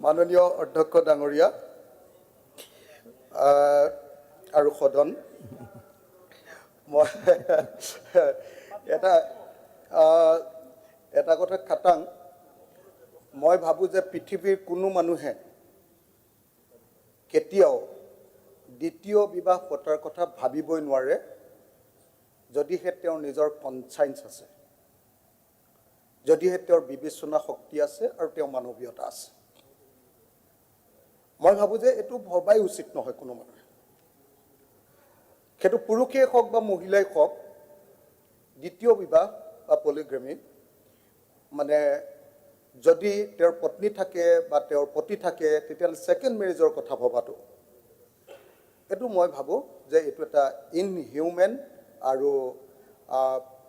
মাননীয় অধ্যক্ষ ডাঙৰীয়া আৰু সদন, মই এটা এটা কথা খাটাং। মই ভাবোঁ যে পৃথিৱীৰ কোনো মানুহে কেতিয়াও দ্বিতীয় বিবাহ পতাৰ কথা ভাবিবই নোৱাৰে, যদিহে তেওঁৰ নিজৰ কনচাইন্স আছে, যদিহে তেওঁৰ বিবেচনা শক্তি আছে আৰু তেওঁৰ মানৱীয়তা আছে। মই ভাবোঁ যে এইটো ভবাই উচিত নহয় কোনো মানুহে, সেইটো পুৰুষেই হওক বা মহিলাই হওক। দ্বিতীয় বিবাহ বা পলিগ্ৰামী মানে যদি তেওঁৰ পত্নী থাকে বা তেওঁৰ পতি থাকে, তেতিয়াহ'লে ছেকেণ্ড মেৰেজৰ কথা ভবাটো, এইটো মই ভাবোঁ যে এইটো এটা ইনহিউমেন আৰু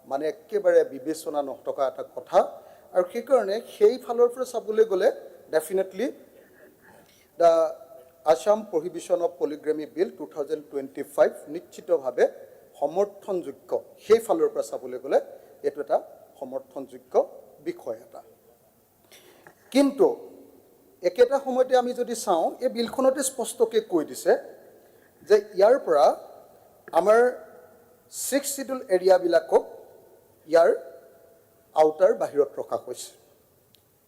মানে একেবাৰে বিবেচনা নথকা এটা কথা। আৰু সেইকাৰণে সেই ফালৰ পৰা চাবলৈ গ'লে definitely the Assam Prohibition of Polygamy Bill 2025 নিশ্চিতভাৱে সমৰ্থনযোগ্য। সেই ফালৰ পৰা চাবলৈ গ'লে এইটো এটা সমৰ্থনযোগ্য বিষয় এটা। কিন্তু একেটা সময়তে আমি যদি চাওঁ, এই বিলখনতে স্পষ্টকৈ কৈ দিছে যে ইয়াৰ পৰা আমাৰ ছিক্স চিডিউল এৰিয়াবিলাকক ইয়াৰ আওতাৰ বাহিৰত ৰখা হৈছে।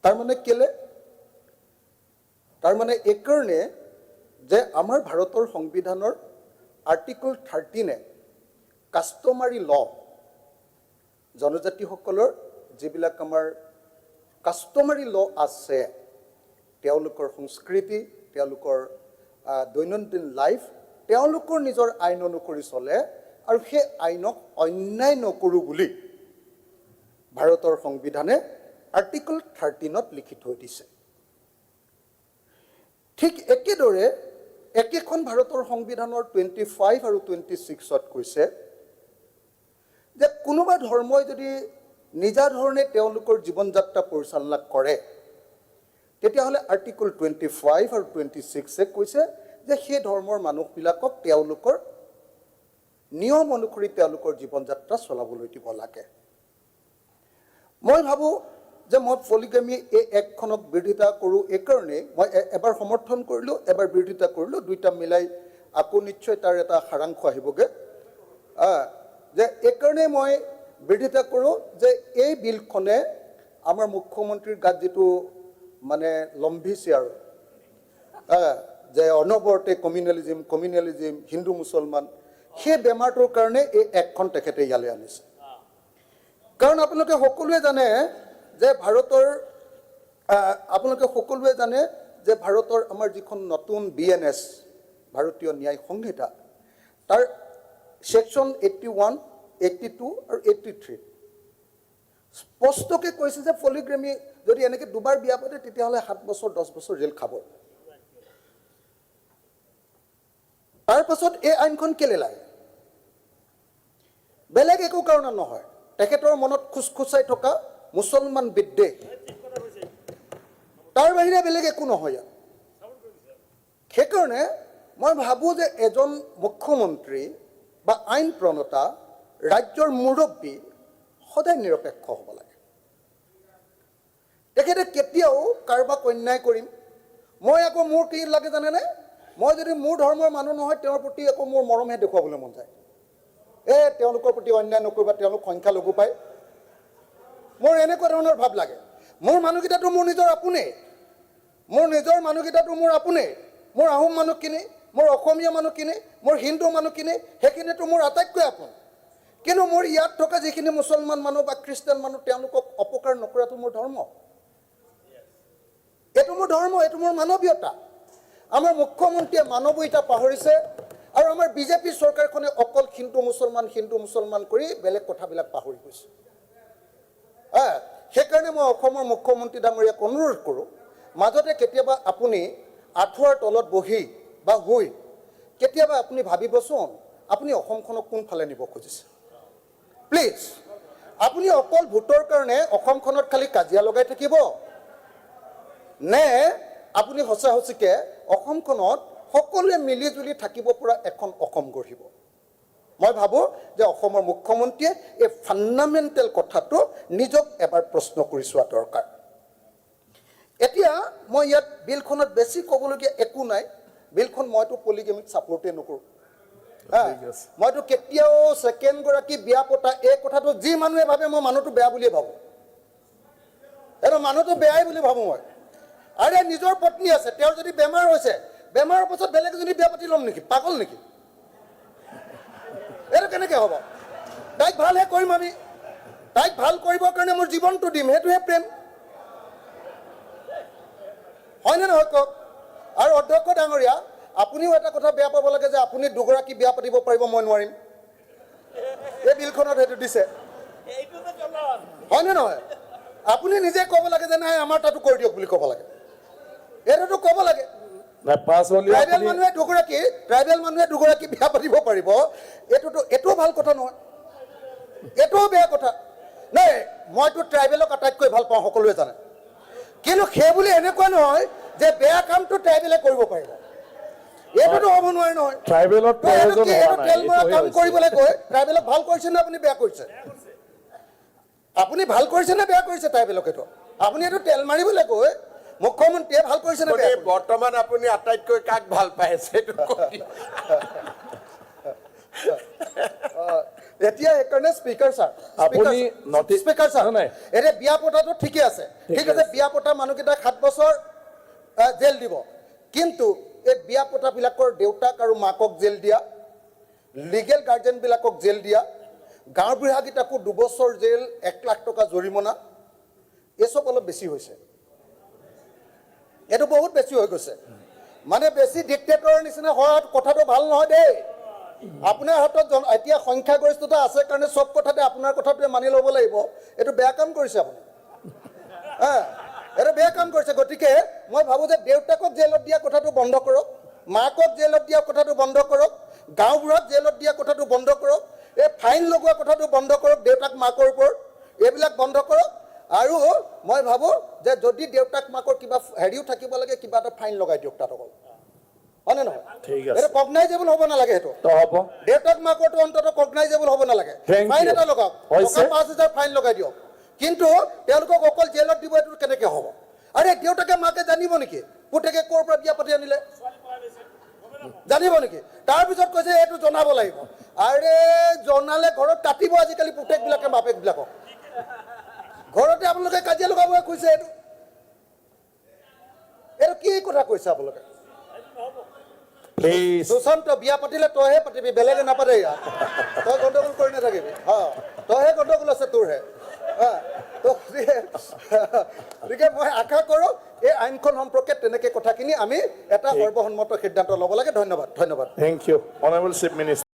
তাৰমানে কেলে? তাৰমানে এইকাৰণে যে আমাৰ ভাৰতৰ সংবিধানৰ আৰ্টিকল 13-এ কাষ্টমাৰী ল, জনজাতিসকলৰ যিবিলাক আমাৰ কাষ্টমাৰী ল আছে, তেওঁলোকৰ সংস্কৃতি, তেওঁলোকৰ দৈনন্দিন লাইফ তেওঁলোকৰ নিজৰ আইন অনুসৰি চলে আৰু সেই আইনক অন্যায় নকৰোঁ বুলি ভাৰতৰ সংবিধানে আৰ্টিকল 13ত লিখি থৈ দিছে। ঠিক একেদৰে একেখন ভাৰতৰ সংবিধানৰ 25 আৰু 26ত কৈছে যে কোনোবা ধৰ্মই যদি নিজা ধৰণে তেওঁলোকৰ জীৱন যাত্ৰা পৰিচালনা কৰে, তেতিয়াহ'লে আৰ্টিকল 25 আৰু 26-এ কৈছে যে সেই ধৰ্মৰ মানুহবিলাকক তেওঁলোকৰ নিয়ম অনুসৰি তেওঁলোকৰ জীৱন যাত্ৰা চলাবলৈ দিব লাগে। মই ভাবোঁ যে মই পলিগামী এই এক্টখনক বিৰোধিতা কৰোঁ। এইকাৰণেই মই এবাৰ সমৰ্থন কৰিলোঁ, এবাৰ বিৰোধিতা কৰিলোঁ, দুইটা মিলাই আকৌ নিশ্চয় তাৰ এটা সাৰাংশ আহিবগৈ যে এইকাৰণেই মই বিৰোধিতা কৰোঁ যে এই বিলখনে আমাৰ মুখ্যমন্ত্ৰীৰ গাত যিটো মানে লম্ভিছে আৰু যে অনবৰতে কমিউনেলিজিম, কমিউনেলিজিম, হিন্দু মুছলমান, সেই বেমাৰটোৰ কাৰণে এই এক্টখন তেখেতে ইয়ালৈ আনিছে। কাৰণ আপোনালোকে সকলোৱে জানে যে ভাৰতৰ আপোনালোকে সকলোৱে জানে যে ভাৰতৰ আমাৰ যিখন নতুন বিএনএছ, ভাৰতীয় ন্যায় সংহিতা, তাৰ ছেকশ্যন 81, 82 আৰু 83 স্পষ্টকৈ কৈছে যে পলিগ্ৰামী যদি এনেকৈ দুবাৰ বিয়া পাতে, তেতিয়াহ'লে 7 বছৰ, 10 বছৰ জেল খাব। তাৰ পাছত এই আইনখন কেলে লাগে? বেলেগ একো কাৰণত নহয়, তেখেতৰ মনত খুচখুচাই থকা মুছলমান বিদ্বেষ, তাৰ বাহিৰে বেলেগ একো নহয় ইয়াত। সেইকাৰণে মই ভাবোঁ যে এজন মুখ্যমন্ত্ৰী বা আইন প্ৰণেতা, ৰাজ্যৰ মুৰব্বী সদায় নিৰপেক্ষ হ'ব লাগে। তেখেতে কেতিয়াও কাৰোবাক অন্যায় কৰিম, মই আকৌ মোৰ কি লাগে জানেনে? মই যদি মোৰ ধৰ্মৰ মানুহ নহয়, তেওঁৰ প্ৰতি আকৌ মোৰ মৰমহে দেখুৱাবলৈ মন যায়। এই তেওঁলোকৰ প্ৰতি অন্যায় নকৰিবা, তেওঁলোক সংখ্যালঘু পায়। মোৰ এনেকুৱা ধৰণৰ ভাৱ লাগে। মোৰ মানুহকেইটাতো মোৰ নিজৰ আপোনেই, মোৰ নিজৰ মানুহকেইটাতো মোৰ আপোনেই। মোৰ আহোম মানুহখিনি, মোৰ অসমীয়া মানুহখিনি, মোৰ হিন্দু মানুহখিনি, সেইখিনিতো মোৰ আটাইতকৈ আপোন। কিন্তু মোৰ ইয়াত থকা যিখিনি মুছলমান মানুহ বা খ্ৰীষ্টান মানুহ, তেওঁলোকক অপকাৰ নকৰাটো মোৰ ধৰ্ম। এইটো মোৰ ধৰ্ম, এইটো মোৰ মানৱীয়তা। আমাৰ মুখ্যমন্ত্ৰীয়ে মানৱীয়তা পাহৰিছে আৰু আমাৰ বিজেপি চৰকাৰখনে অকল হিন্দু মুছলমান, হিন্দু মুছলমান কৰি বেলেগ কথাবিলাক পাহৰি গৈছে। সেইকাৰণে মই অসমৰ মুখ্যমন্ত্ৰী ডাঙৰীয়াক অনুৰোধ কৰোঁ, মাজতে কেতিয়াবা আপুনি আঁঠুৱাৰ তলত বহি বা শুই কেতিয়াবা আপুনি ভাবিবচোন, আপুনি অসমখনক কোনফালে নিব খুজিছে। প্লিজ, আপুনি অকল ভোটৰ কাৰণে অসমখনত খালি কাজিয়া লগাই থাকিব নে আপুনি সঁচা সঁচিকে অসমখনত সকলোৱে মিলি জুলি থাকিব পৰা এখন অসম গঢ়িব? মই ভাবোঁ যে অসমৰ মুখ্যমন্ত্ৰীয়ে এই ফাণ্ডামেণ্টেল কথাটো নিজক এবাৰ প্ৰশ্ন কৰি চোৱা দৰকাৰ। এতিয়া মই ইয়াত বিলখনত বেছি ক'বলগীয়া একো নাই। বিলখন মইতো পলিগেমিক ছাপৰ্টেই নকৰোঁ। হা, ঠিক আছে। মইতো কেতিয়াও ছেকেণ্ডগৰাকী বিয়া পতা এই কথাটো যি মানুহে ভাবে, মই মানুহটো বেয়া বুলিয়ে ভাবোঁ। এইটো মানুহটো বেয়াই বুলি ভাবোঁ মই। আৰে, নিজৰ পত্নী আছে, তেওঁৰ যদি বেমাৰ হৈছে, বেমাৰৰ পাছত বেলেগ এজনী বিয়া পাতি ল'ম নেকি? পাগল নেকি? এইটো কেনেকৈ হ'ব? তাইক ভালহে কৰিম আমি। তাইক ভাল কৰিবৰ কাৰণে মোৰ জীৱনটো দিম, সেইটোহে প্ৰেম, হয়নে নহয় কওক? আৰু অধ্যক্ষ ডাঙৰীয়া, আপুনিও এটা কথা বেয়া পাব লাগে যে আপুনি দুগৰাকী বিয়া পাতিব পাৰিব, মই নোৱাৰিম। এই বিলখনত সেইটো দিছে, হয়নে নহয়? আপুনি নিজে ক'ব লাগে যে নাই, আমাৰ তাতো কৰি দিয়ক বুলি ক'ব লাগে। এইটোতো ক'ব লাগে। নাই, পাছ হ'লেও ট্ৰাইবেল আপুনি মানুহে দুগৰাকী বিয়া পাতিব পাৰিব, এইটোতো এইটোও ভাল কথা নহয়, এইটোও বেয়া কথা। নাই, মইতো ট্ৰাইবেলক আটাইতকৈ ভাল পাওঁ, সকলোৱে জানে। কিন্তু সেইবুলি এনেকুৱা নহয় যে বেয়া কামটো ট্ৰাইবেলে কৰিব পাৰিব। এইটোতো হ'ব নোৱাৰে নহয়। ট্ৰাইবেলত তো এইটো প্ৰয়োজন কি? হোৱা এইটো নাই, তেল মৰা এইটোহে কাম হৈছে। কৰিবলৈ গৈ ট্ৰাইবেলক ভাল কৰিছে নে আপুনি বেয়া কৰিছে? আপুনি ভাল কৰিছে নে বেয়া কৰিছে ট্ৰাইবেলক? এইটো আপুনি এইটো তেল মাৰিবলৈ গৈ মুখ্যমন্ত্ৰীয়ে ভাল কৰিছে নে আপুনি বেয়া কৰিছে? বৰ্তমান আপুনি আটাইতকৈ কাক ভাল পাই আছে, সেইটো কৈ দিয়ক। এতিয়া সেইকাৰণে স্পীকাৰ ছাৰ, আপুনি স্পীকাৰ ছাৰ, নাই, নাই। এতিয়া বিয়া পতাটো ঠিকে আছে, ঠিক আছে। বিয়া পতা মানুহকেইটাক 7 বছৰ জেল দিব, কিন্তু এই বিয়া পতাবিলাকৰ দেউতাক আৰু মাকক জেল দিয়া, লিগেল গাৰ্জেনবিলাকক জেল দিয়া, গাঁওবুঢ়াকেইটাকো 2 বছৰ জেল, 1 লাখ টকা জৰিমনা, এই চব অলপ বেছি হৈছে। এইটো বহুত বেছি হৈ গৈছে। মানে বেছি ডিক্টেটৰৰ নিচিনা হোৱা কথাটো ভাল নহয় দেই। আপোনাৰ হাতত এতিয়া সংখ্যাগৰিষ্ঠতা আছে কাৰণে চব কথাতে আপোনাৰ কথাটোৱে মানি ল'ব লাগিব। এইটো বেয়া কাম কৰিছে আপুনি, হা, এইটো বেয়া কাম কৰিছে। গতিকে মই ভাবোঁ যে দেউতাকক জেলত দিয়া কথাটো বন্ধ কৰক, মাকক জেলত দিয়া কথাটো বন্ধ কৰক, গাঁওবুঢ়াক জেলত দিয়া কথাটো বন্ধ কৰক, এই ফাইন লগোৱা কথাটো বন্ধ কৰক দেউতাক মাকৰ ওপৰত, এইবিলাক বন্ধ কৰক। আৰু মই ভাবোঁ যে যদি দেউতাক মাকৰ কিবা হেৰিও থাকিব লাগে, কিবা এটা ফাইন লগাই দিয়ক তাত অকল, হয়নে নহয়? ঠিক আছে। এইটো কগনাইজেবল হ'ব নালাগে সেইটো। তো হ'ব। দেউতাক মাকৰটো অন্ততঃ কগনাইজেবল হ'ব নালাগে। Thank fine you. এটা লগাওক। হৈছে? টকা 5,000 ফাইন লগাই দিয়ক, কিন্তু তেওঁলোকক অকল জেলত দিব, এইটো কেনেকে হ'ব? আৰে, দেউতাকে মাকে জানিব নেকি পুতেকে ক'ৰ পৰা বিয়া পাতি আনিলে? জানিব নেকি? তাৰপিছত কৈছে এইটো জনাব লাগিব। আৰে, জনালে ঘৰত কাটিব আজিকালি পুতেকবিলাকে বাপেকবিলাকক। ঘৰতে আপোনালোকে কাজিয়া লগাব কৈছে। এইটো কি কথা কৈছে আপোনালোকে? প্লিজ। সুশান্ত, বিয়া পাতিলে তইহে পাতিবি, বেলেগে নাপাতে ইয়াত। তই গণ্ডগোল কৰি নাথাকিবি। হা, তইহে গণ্ডগোল আছে তোৰহে। হা, তো গতিকে মই আশা কৰোঁ এই আইনখন সম্পৰ্কে তেনেকে কথাখিনি আমি এটা সৰ্বসন্মত সিদ্ধান্ত ল'ব লাগে। ধন্যবাদ, ধন্যবাদ। Thank you, Honourable Chief Minister.